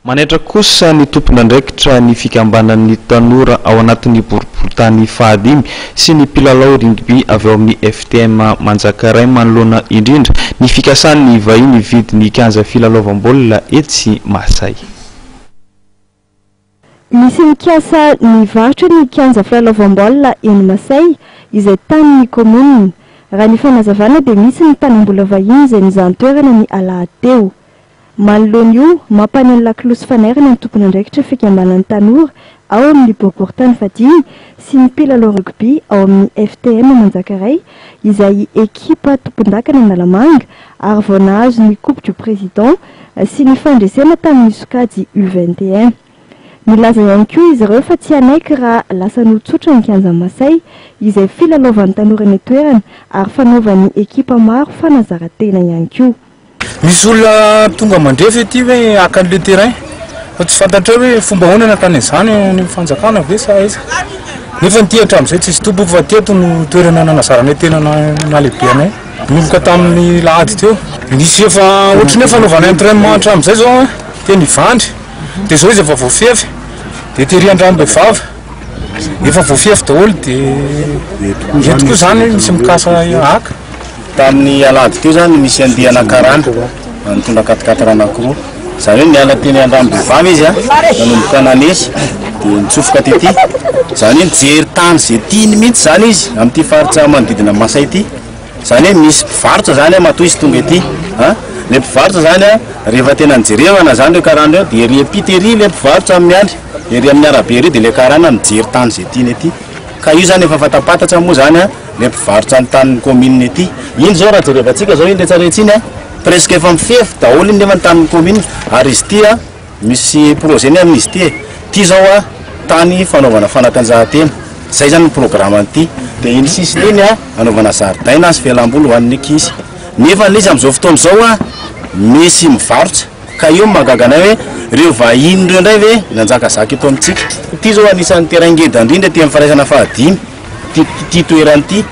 Manaitra kosa ny tompon'andraikitra ny fikambanan'ny tanora ao anatin'ny boriborintany fahadimy sy ny mpilalao rugby avy ao amin'ny FTM Manjakaray manoloana indrindra ny fikasan'ny vahiny hividy ny kianja filalaovam-baolina etsy Masay. Misy mikasa ny hivarotra ny kianja filalaovam-baolina eny Masay izay tanin'ny kaominina. Raha ny fanazavana dia misy ny mpanam-bola vahiny izay nizaha an-toerana ny alahady teo. Manoloana io, mampaneno lakolosy fanairana ny tompon'andraikitra fikambanan'ny tanora ao amin'ny boriborintany fahadimy sy ny mpilalao rugby ao amin'ny FTM Manjakaray izay ekipa tompondakana Analamanga ary vao nahazo ny Coupe du Président sy ny fandresena tamin'ny sokajy U 21. Nilaza ihany koa izy ireo fa tsy hanaiky raha lasa notsotra ny kianjan'i Masay izay filalaovan'ny tanora eny an-toerana ary fanaovan'ny ekipa maro fanazaran-tena ihany koa. Misy olona tonga mandrefy ety hoe haka an'le terrain fa tsy fantatray hoe fomba ahoana nakany an'izany any amin'ny fanjakana ve sa aiza. Nefa ny ity hatramin'izay tsisy tompony fa teto no toerana nanazaranay tena nahalehibe anay. Nanomboka tamin'ny lahady teo. Nisy efa ohatran'ny hoe fanaovana entrainement hatramin'izay zao an, teny Ivandry. Dia izao izy efa voafefy. Dia tery Andranobevava. Efa voafefy daholo dia eto koa izany misy mikasa haka. Tamin'ny alahady teo izany nisy andiana karana nitondra quat-quatre anankiroa. Izany hoe niala teny Andranobevava izy nanomboka nanesy dia nitsofoka tety. Izany hoe nijery tany izay tiany mihitsy izany izy amin'ity faritra manodidina an'i Masay ity. Izany hoe misy mpivarotra izany matoa izy tonga ety. Ilay mpivarotra izany rehefa tena nijerevana izany ireo karana ireo dia ery ampita ery ilay mpivarotra miandry, ery amin'ny arabe ery dia ilay karana mijery tany izay tiany ety. Ka io izany efa fantapantatra moa izany ilay mpivarotra ny tanin'ny commune ity. Iny izao raha jerevantsika izao iny rehetrarehetra iny an, presque efa mifefy daholo iny nefa ny tanin'ny commune ary izy ity an, misy projet ny amin'izy ity e. Ity izao an, tany fanaovana fanatanjahantena, izay izany ny programme-n'ity. Dia iny sisiny iny an, anaovana zaridaina sy fialamboly ho an'ny ankizy. Nefa ilay izy amin'izao fotoana izao an, misy mivarotra. Ka io no mahagaga anay hoe ireo vahiny ireo indray ve nanjakazaka eto amintsika. Ity izao anisan'ny terrain ngeda indrindra aty amin'ny firaisana fahadimy. Ity toerana ity.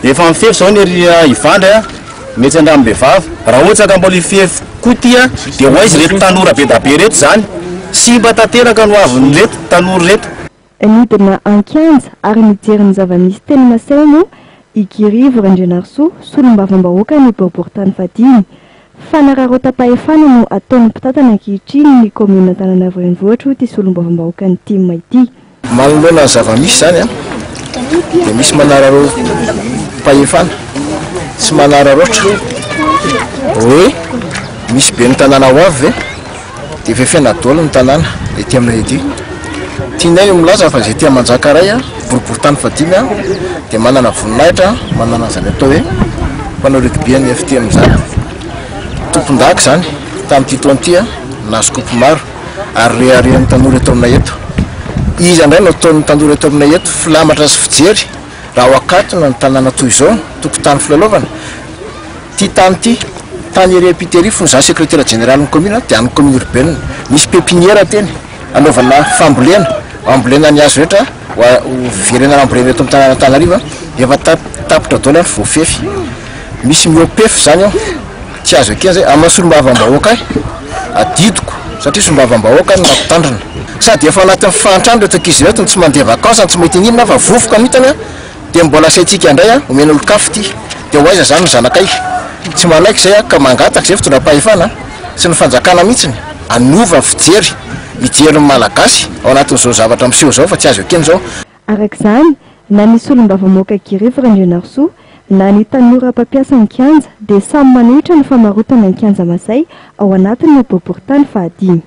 Efa mifefy izao ny ery Ivandry a, ny etsy Andranobevava. Raha ohatra ka mbola hifefy koa ity a, dia ho aiza ireto tanora be da be ireto izany? Simba tanteraka ny hoavin'ireto tanora ireto. Nidina an-kianja ary nijery ny zava-nisy teny Masay moa i Guy Rivo Randrianarisoa, solombavambahoakan'ny boriborintany fahadimy. Fanararaotam-pahefana no ataon'ny mpitantana ankehitriny ny kaominina Antananarivo Renivohitra hoy ity solombavambahoakan'ny tim ity. Manoloana ny zava-misy izany dia misy manararaotam-pahefana sy manararaotra hoe misy ben'ny tanàna ho avy ve dia fefena daholo ny tanàna ety aminay ety. Tianay ny milaza fa izay tia Manjakaray, boriborintany fahadimy dia manana voninahitra, manana an'izany atao hoe mpanao rugby an'ny FTM izany. Tompondaka izany tamin'ity taona ity, nahazo coupe maro ary reharehan'ny tanora eto aminay eto. Iza indray no ataon'ny tanora eto aminay eto filamatra sy fijery raha ho akatona ny tanàna toy izao, tokotany filalaovana? Ity tany ity, tany ery ampita ery fony izaho sekretera jeneralin'ny commune dia an'ny commune urbaine. Nisy pepinière teny hanaovana fambolena, hambolena ny hazo rehetra ho verenana hambolena eto amin'ny tanàn'Antananarivo, efa tapitra daholo ary voafefy. Misy mihoa-pefy izany ao, tsy azo ekena izay. Amin'ny maha solombavambahoaka ahy, adidiko satria solombavambahoaka no mampitandrina. Sady efa anatin'ny fahantrana ireto ankizy ireto no tsy mandeha vacances, tsy mahita n'inona fa vovoka no hitany. Dia mbola asaintsika indray an, omena olon-kafa ity, dia ho aiza izany ny zanakay? Tsy manaiky izay an, ka mangataka izay fitondram-pahefana sy ny fanjakana mihitsiny hanova fijery, hijery ny Malagasy ao anatin'izao zavatra miseho izao fa tsy azo ekena izao. Araka izany, na ny solombavambahoaka Girifo Randrianarisoa na ny tanora mpampiasa ny kianja dia samy manohitra ny famarotana ny kianja Masay ao anatin'ny boriborintany fahadimy.